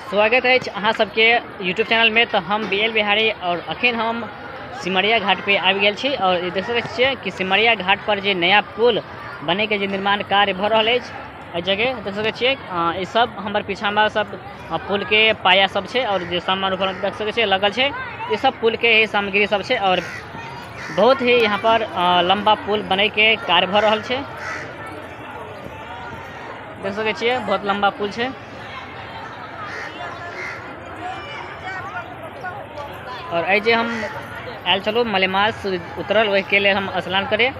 स्वागत है अहाँ सबके यूट्यूब चैनल में। तो हम बी एल बिहारी और अखन हम सिमरिया घाट पे आबि गेल छी और देख सकै छियै कि सिमरिया घाट पर जे नया पुल बने के जे निर्माण कार्य भऽ रहल अछि एहि जगह देख सकै छियै। ई सब हमर पीछा में सब पुल के पाया सब छै और जे सामान ऊपर देख सकै छियै लगल छै, ई सब पुल के ही सामग्री सब छै और बहुत ही यहाँ पर लंबा पुल बने के कार्य भऽ रहल छै। देख सकै छियै बहुत लंबा पुल छै और एहि जे हम आयल छलहुँ मलेमास उतरल ओहिके लेल हम स्नान करे।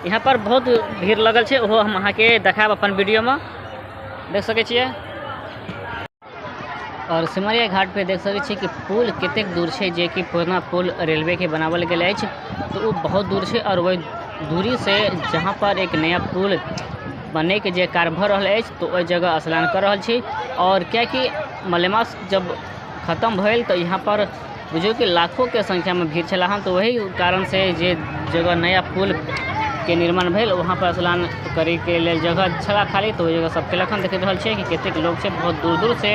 यहाँ पर बहुत भीड़ लगल छै, ओहो हम अहाँके देखायब अपन वीडियोमे, देख सकै छियै। और सिमरिया घाट पे देख सकै छियै कि पुल कतेक दूर छै, जे कि पुरना पुल रेलवे के बनावल गेल अछि तो वो बहुत दूर छै और वही दूरी से जहाँ पर एक नया पुल बने के जे कार्य भऽ रहल अछि तो ओहि जगह स्नान कर रहल छी। और कियाकि मलेमास जब खत्म भेल तो यहाँ पर बुझियौ कि लाखों के संख्या में भीड़ छला हन, तो वही कारण से जे जगह नया पुल के निर्माण भेल वहाँ पर स्नान करे के लेल जगह छला खाली, तो ओहि जगह सब केलक हन। देख रहल छियै कि कतेक लोग छै, बहुत दूर दूर से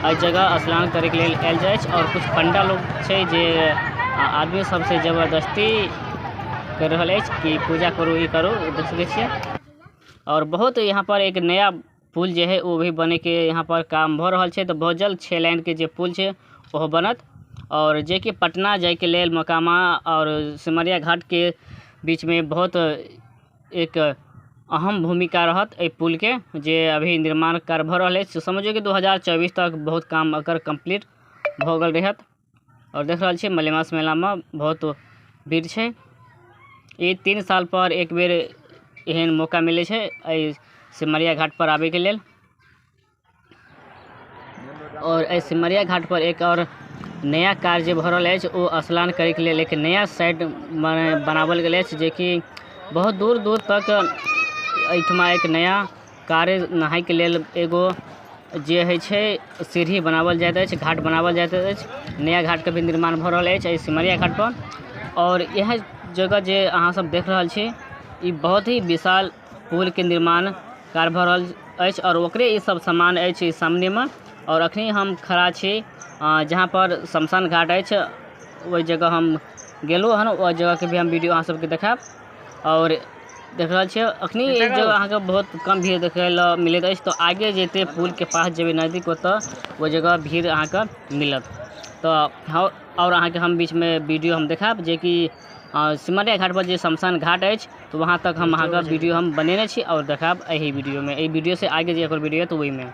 एहि जगह स्नान करे के लेल आयल जाइ छै। और कुछ पंडा लोग छै जे आदमी सबसे जबरदस्ती कर रहल अछि कि पूजा करू ई करू, देख सकै छियै। और बहुत यहाँ पर एक नया पुल जे है वो भी बने के यहाँ पर काम भऽ रहल छै, तो बहुत जल्द 6 लाइन के जे पुल छै ओहो बनत। और जे कि पटना जाय के लेल मोकामा और सिमरिया घाट के बीच में बहुत एक अहम भूमिका रहत एहि पुल के, जे अभी निर्माण कार्य भऽ रहल अछि। समझियौ कि 2024 तक बहुत काम एकर कम्प्लीट भऽ गेल रहत। और देख रहल छियै मलेमास मेला में बहुत भीड़ छै। ई 3 साल पर एक बेर एहन मौका मिलै छै एहि सिमरिया घाट पर आबैके लेल। और एहि सिमरिया घाट पर एक और नया कार्य जे भऽ रहल अछि ओ स्नान करैके लेल एक नया साइड बनावल गेल अछि, जेकि बहुत दूर दूर तक एहिठमा एक नया कार्य नहायके लेल एगो जे होइ छै सीढ़ी बनावल जाइत अछि, घाट बनावल जाइत अछि। नया घाटके भी निर्माण भऽ रहल अछि एहि सिमरिया घाट पर। और इएह जगह जे अहाँ सब देख रहल छी ई बहुत ही विशाल पुलके निर्माण कार्य भऽ रहल अछि और ओकरे ई सब सामान अछि सामनेमे। और अखनी हम खड़ा छी जहाँ पर शमशान घाट अछि, ओहि जगह हम गेलहुँ हन, ओहि जगहके भी हम वीडियो अहाँ सबके देखायब। और देख रहल छियै अखनी ई जगह अहाँके बहुत कम भीड़ देखै लए मिलैत अछि, तो आगे जेतै पुलके पास जेबै नजदीक ओतऽ ओहि जगह भीड़ अहाँके मिलत। तऽ और अहाँके हम बीचमे वीडियो हम देखायब, जेकि सिमरिया घाट पर जे शमशान घाट अछि तो वहाँ तक हम अहाँके वीडियो हम बनेने छी और देखायब एहि वीडियोमे। एहि वीडियो से आगे जे एकर वीडियो है तो ओहिमे।